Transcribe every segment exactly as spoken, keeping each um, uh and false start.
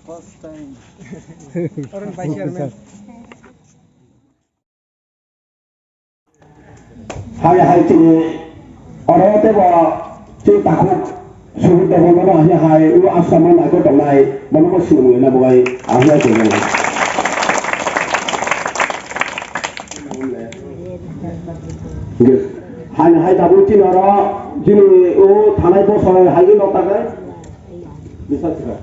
First time. Vice Chairman. Hai hai chini oro tebo chini takhuk Suhut Debbarmano hai hai u Assam o naikhe tongnai, bono bo sinimung na bo hai ahya tebo. Hai hai tabuk chini oro chini u thanai bosor hai no takai. Bisa sika.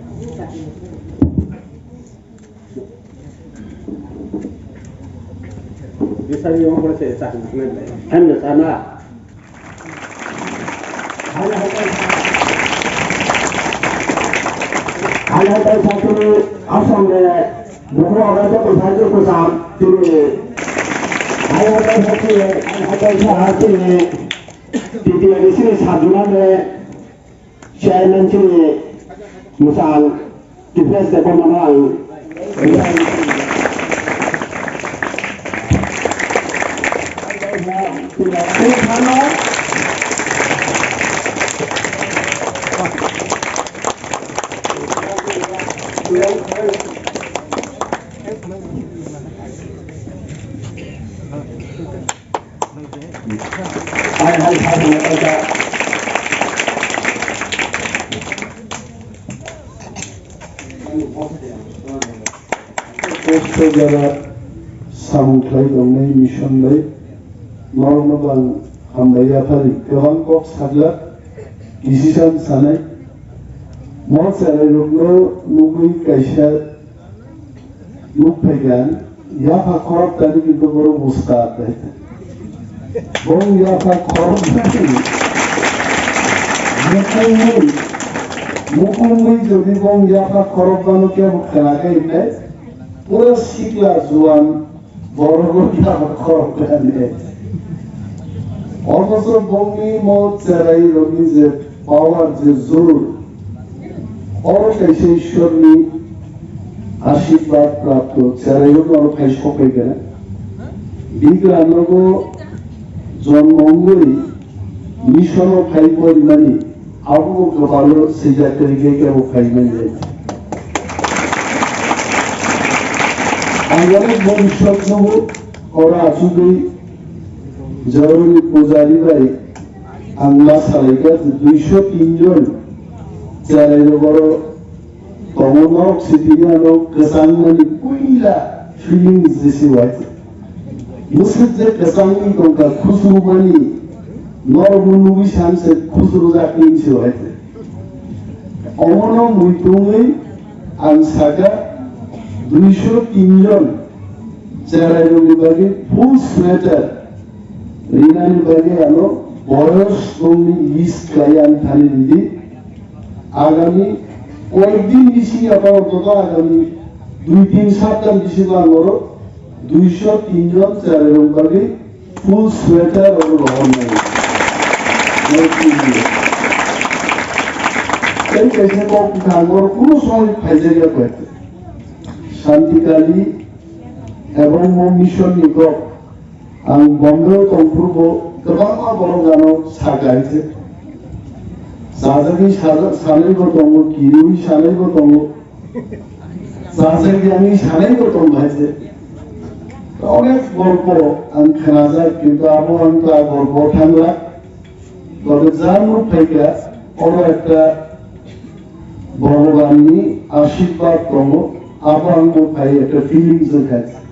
Bisari yang boleh saya cakap mengenai. Kan sana. Hanya ada satu asam deh. Buku orang tu besar tu besar tu. Hanya ada satu, hanya ada satu ni. Titi yang di sini satu nama. Chairman chini mwsang Tifes Debbarmano ang Kosto jora samung khlai tongnai mission bai norokno bo ang hambai yaphari. Kwbang kok sajak, decision sanai. Mo cherairokno nugwi kaisa Nuk phaikha, yapha khorok tani kintu borok ustad hai. Bong yapha khorok tani. Mukungwi, mukungwi jodi bong yapha khorok bano kebo khwna khe hinai, pura sikla juan borok yapha khorok tani. Oboso bongni mo cherai rokni je power je jur. Oro kaisa Ishwarni ashirbad prapto cherairok oro phai sokphaikha. Bigra nogo jonmo wngwi mission o phai porimani abo kwpalo swijak kwrwi khe kebo phaimani. Ang ani bhobishyot nogo oro achugwi Joroni pujari bai ang ma salaikha je duiso tin jon cherairok oro tongo, norok sitini ano kwchangmani puila feelings jesi wai. Mwswk je kwchangwi tongkha khusrumani norokno nugwi samse khusrujakni se wai. Omono muitungwi ang sakha duiso tin jon cherairokni bagwi full sweater rinani bagwi ano boyos bongni list khlai ang thani ridi. Agami koyekdin bisingo abo, ototo agami dui tin sapta bisingo ang oro duiso tin jon cherairok bagwi full sweater oro rohornai. Tei kaisa kok bwkha ang oro kuno somoy phaijakya koi. Shanti Kali ebong mo mission ni kok. Ang Bombay o tongphuru bo kwbangma borok ano sakha hai se. Chajagwi saja-, sanaibo tongo, kirwi sanaibo tongo. Chajagwi ani sanaibo tongo hai se. Onek golpo ang khnajak, kintu abo ang ta golpo thangla. Tobe ja nuk phaikha, oro ekta Bhagwanni ashirbad tongo, abo ang nuk phai ekta feelings wngkha.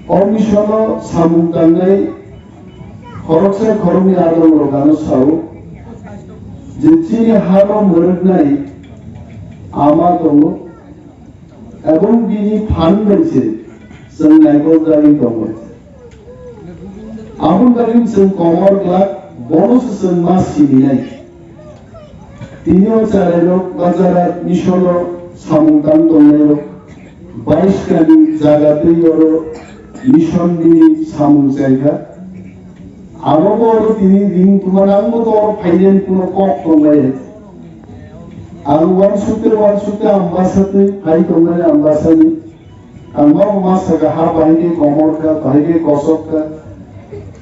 O mission o samung tangnai khoroksa khoroknwi adongrok ano sao je chini hano mwrwknai ama tongo, ebong bini phan bai se chwng naikol jagwi tongo. Aboni bagwi chwng komor glak, bono se chwng ma sininai. Tini o cherairok Gujarat mission o samung tang tongnairok baiskani jaga twi oro mission ni samung chaikha. Abo bo oro tini ring tongmani, ang bo to oro phainani kuno kok tonglai. Ang uansukte uansukte Ambasa twi phai tongnani Ambasani. Ang ma ma saka ha bahai khe komor kha, bahai khe kosok kha.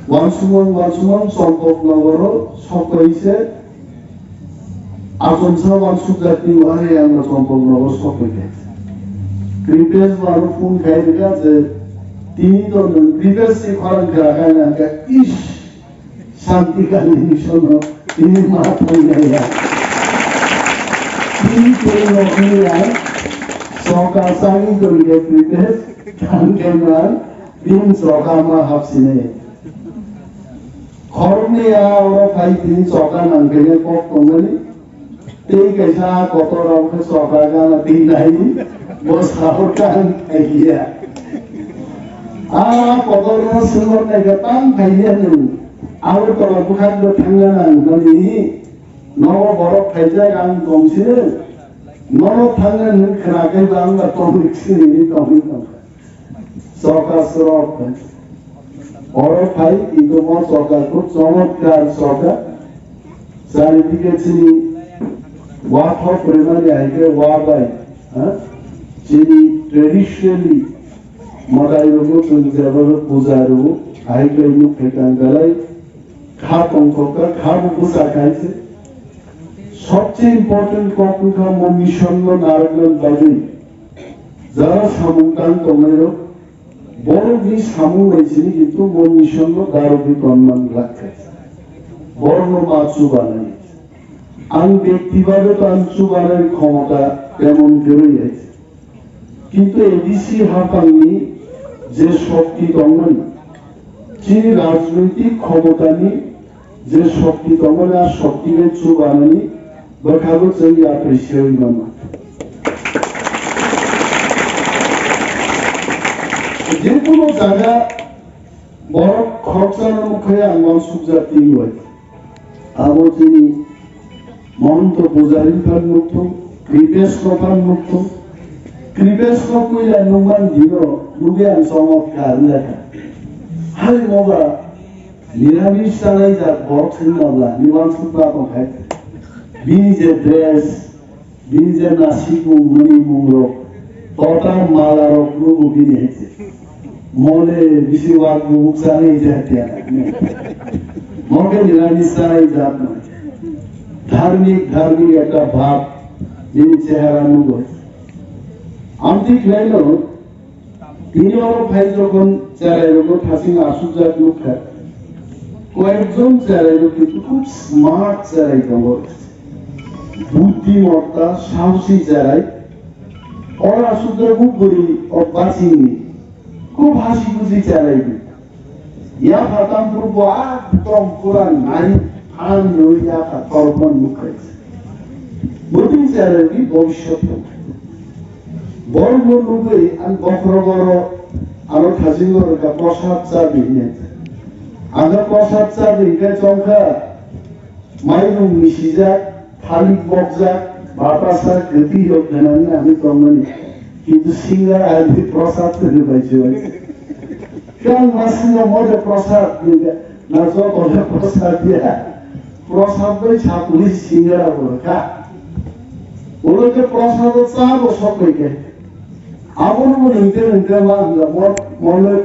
Wansukmang wansukmang Champaknogoro sokpai se, achomsa wansukjakni waharwi ang Champaknogor sokpaikha. Kripesh bo ano phone khai rwkha je, tini to nwng Kripesh ni khorang kwrakha hwnka, ish, Shanti Kali Mission no tini ma thangnaiya. Tini tei nokni ang soka sani tongkhe Kripesh, thangkhe man, tini soka ma hapsinai. Khoroknwi a oro phai tini choka nangkhe kok tongmani. Tei kaisa kotor rok khe choka gana twi nai. Bo sao tang khailiya. A kotor no swngwr naikha tang khailiya nwng. Agartala bwkhak bo thangna nang mani. Nogo borok phaijak ang tongsini. Nogo thangna nwng khwnakhai ba ang ba tongwi sini tongwi tongkha. Soka srok. Oro phai, kintu mo soka khub chomotkar soka. Charidike chini wathok rimani hai khe wa bai, ha? Chini traditionally madai rwgo, chwng jeba puja rwgo, hai khe nuk thai kang belai kha tongthok kha, kha bo bwsa khai se. Sobse important kok wngkha mo mission no narwkna bagwi. Jara samung tang tongnai rok, borok ni samung bai sini kintu mo mission no darok ni tonman lakha. Borok no ma chubanai. Ang bekti babe to ang chubanai khomota temon kwrwi hai. Kintu A D C haphangni je shokti tongmani, chini rajnoitik khomotani je shokti tongmani, a shokti bai chubanani bwkhago chwng yapri sewi mano. Jekunu jaga borok khoroksa no mukhai ang uansukjak twi bai. Abo chini Mahanta Pujari phan nukthung, Kripesh no phan nukthung. Kripesh no puila nukman dino, nukya ang chongmok kar lekha. Hai moba, niramis chanai jak borok thwngma bla, ni uansukma tongkhai. Bini je dress, bini je nasikmung, mwnwimung rok, total mala rok nugo bini hai se. Mole bisi wak bubuk sanai je hatia. Moke nirani sanai jat no. Dharmik, dharmik ekta bhab bini chehara nugo. Amtwi khlaino, tini oro phai jokhon cherai rokno thasing asukjak nukha. Koyekjon cherai rok kintu khub smart cherai tongo. Buddhimotta, sahosi cherai. Oro asukjak bwrwi o bachingni. Khub hasi khusi cherai di. Yapha tamphru bo ekdom pura nai phan nwi yapha torpan mukhai. Bwtwi cherwi bhobishyot tong. Borokno nugwi ang bokhorok oro ano thajingo rwkha prosad cha di hwnwi. Ang khe prosad cha di hwnkhe chongkha. Mairung misijak, thalik bokjak, bapasa kwtwi rok gwnangwi nangwi tongmani. Kintu singa ali prosad kwrwi bai se bai. Khe ang ma singa mo de prosad hinwi khe, na joto le prosad ya. Prosad bai sapuli singa bo kha. Ulo khe prosad o cha bo sok bai khe. Abono bo nungte nungte ma hwnla mo, mo le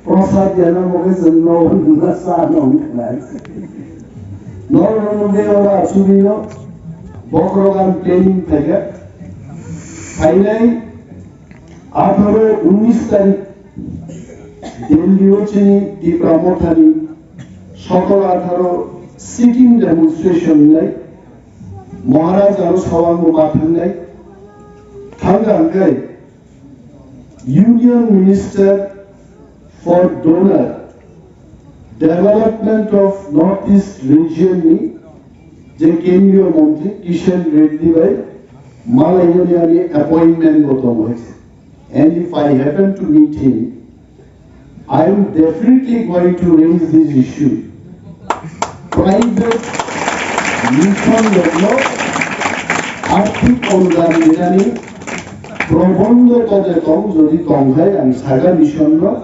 Prosad yana mokhe chwng nogo nungna cha nong khnai. Nogo nungwi oro asugwino bokhorok ang training phaikha. Phainai atharo unis tarik Delhi o chini Tipra Mothani sotoro atharo sit-in demonstration hinwi Maharaj aro Sawang bo ma thangnai. Thangkha hwnkhe Union Minister for Donor Development of North East Region ni je kendriyo montri Kishan Reddy bai malainani ani appointment bo tongo. And if I happen to meet him, I am definitely going to raise this issue. Private mission rokno arthik onudan rinani probondho tode tong, jodi tong hai ang saga mission no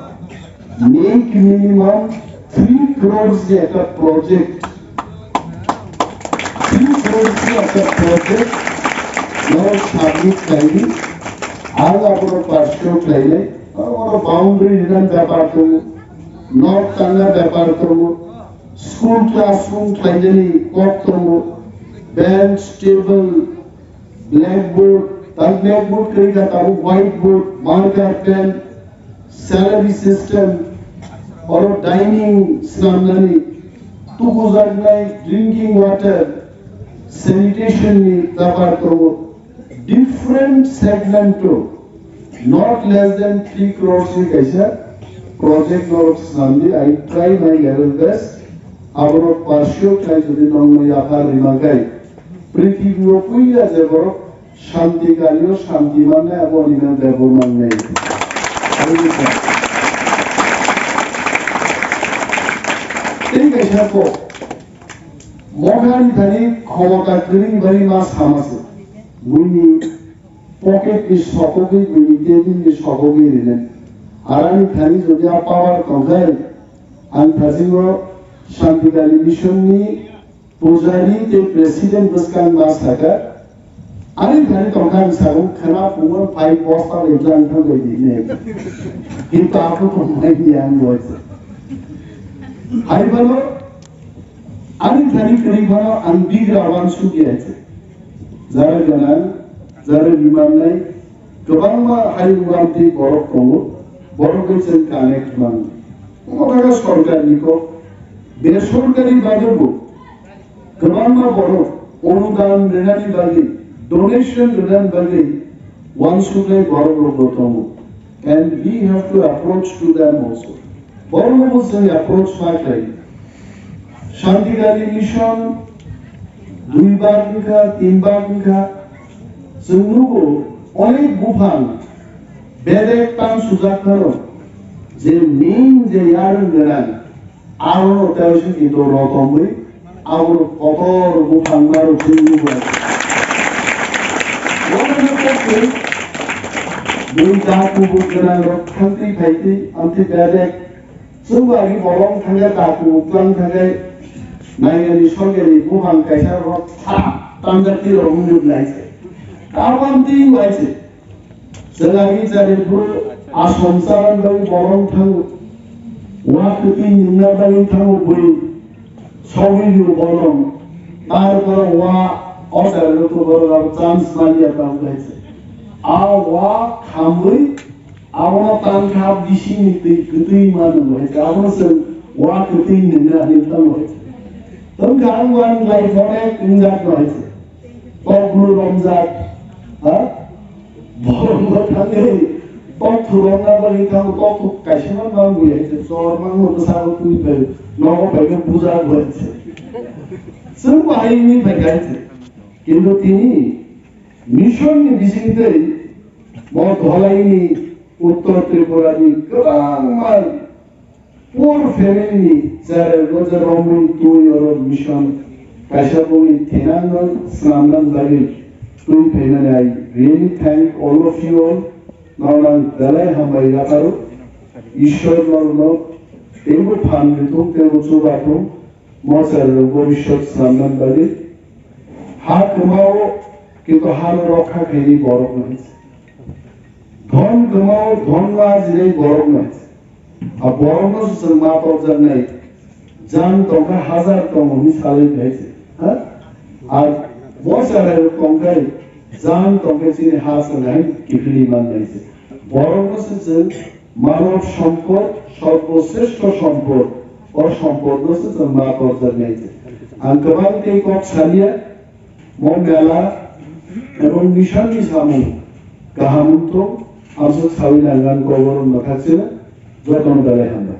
make minimum three crores ni ekta project, three crores ni ekta project no submit khaidi, ang abono pursue khlainai, oro boundary rinani bepar tongo. Nok tangna bepar tongo, school classroom khlainani kok tongo, bench, table, blackboard, ta blackboard kwrwi kha tabuk whiteboard, marker, pen, salary system, oro dining swnamnani, tukujaknai drinking water, sanitation ni bepar tongo, different segment o not less than three crores ni kaisa project norok swnamdi. I try my level best, abono pursue khlai jodi nongno yaphar rima khai, prithibi o puila je borok Shanti kalio shanti mannai, abo ni nang bebo mannai. Tei kaisa kok, mokha ni thani khomota kwrwi bai ma sama se. Buini pocket ni sokogwi, buini table ni sokogwi rine. Arani thani jodi a power tongkhai, ang thasingo Shanti Kali Mission ni Pujari tei president bwskang ma saka, ani thani tongkha ang sago khwna phungo phai bosta bai tlang thang bai di ne. Kintu ako tongmai ni ang boise. Hai balo, ani thani kwrwi phano ang bigra wan sugi aise. Jara ganang, jara rimannai, kwbangma hai uan tei borok tongo, borok bai chwng connect man. Omo khe sorkarni kok, besorkari babe bo kwbangma borok onudan rwnani bagwi, donation rwnani bagwi uansuknai borok rok bo tongo. And we have to approach to them also. Borok rok bo chwng approach ma khlai. Shanti Kali Mission dui bar wngkha, tin bar wngkha, chwng nugo onek buphang bedek tan sujak phano je main je yarwng gwnang, aro tei se kintu rotomwi abo kotor buphang ma rok chwng nugo. Onek buphang bui da kubuk gwnang rok thangtwi phaitwi amtwi bedek Chwng bai bolong thangkhe, taku uklang thangkhe, nainani sorkari buphang kaisa rok sa tanjak twi rok wngwi lai se. Tabang twi wai se. Chwng agi chari bwrwi asom chaban bai bolong thango. Wa kwtwi nungna bai thango bwrwi. Sogwi yo bolong. Tarpor wa o chari rok to borok abo chance manya tang lai se. A wa khamwi Abono tangkha bisingni twi kwtwi mano hai se, abono chwng wa kwtwi nungna hinwi tamo hai se. Tongkha ang wani life onek wngjak no hai se. Tok bulu romjak, ha? Borok no thangwi tok thurokna bagwi thango, tok thuk kaisa ma mangwi hai se, chor mangno bwskango twi phai, nogo phai khe bujak hai se. Chwng bahai wngwi phaikha hai se. Kintu tini mission ni bisingtwi Bo Dholaini Uttor Tripura ni kwbangma poor family ni cherai bo je romwi twi oro mission kaisa bongni thenang no swnamnani bagwi twi phaimani. I really thank all of you all. Norok ang belai hambai yapharo. Ishwar norokno teibo phan rithung, teibo chubathung. Mo cherai rok bhobishyot swnamnani bagwi ha kwmao, kintu hano rokha khaini borok no hai se. Dhon kwmao, dhon ma jinai borok no hai se. A borok no se chwng ma torjaknai. Jang tongkha hajar tongo hinwi salai hai se. Ha? Ar bo cherai rok tongkhai, jang tongkhai chini ha chwng hai kiphilwi man hai se. Borok no se chwng Manob sompod, sorboshreshto sompod, o sompod no se chwng ma torjaknai se. Ang kwbang tei kok saliya, mo mela ebong mission ni samung kaham wngthung, amswk sawi nang ang kok oro mwthak sino, jotono belai hambai.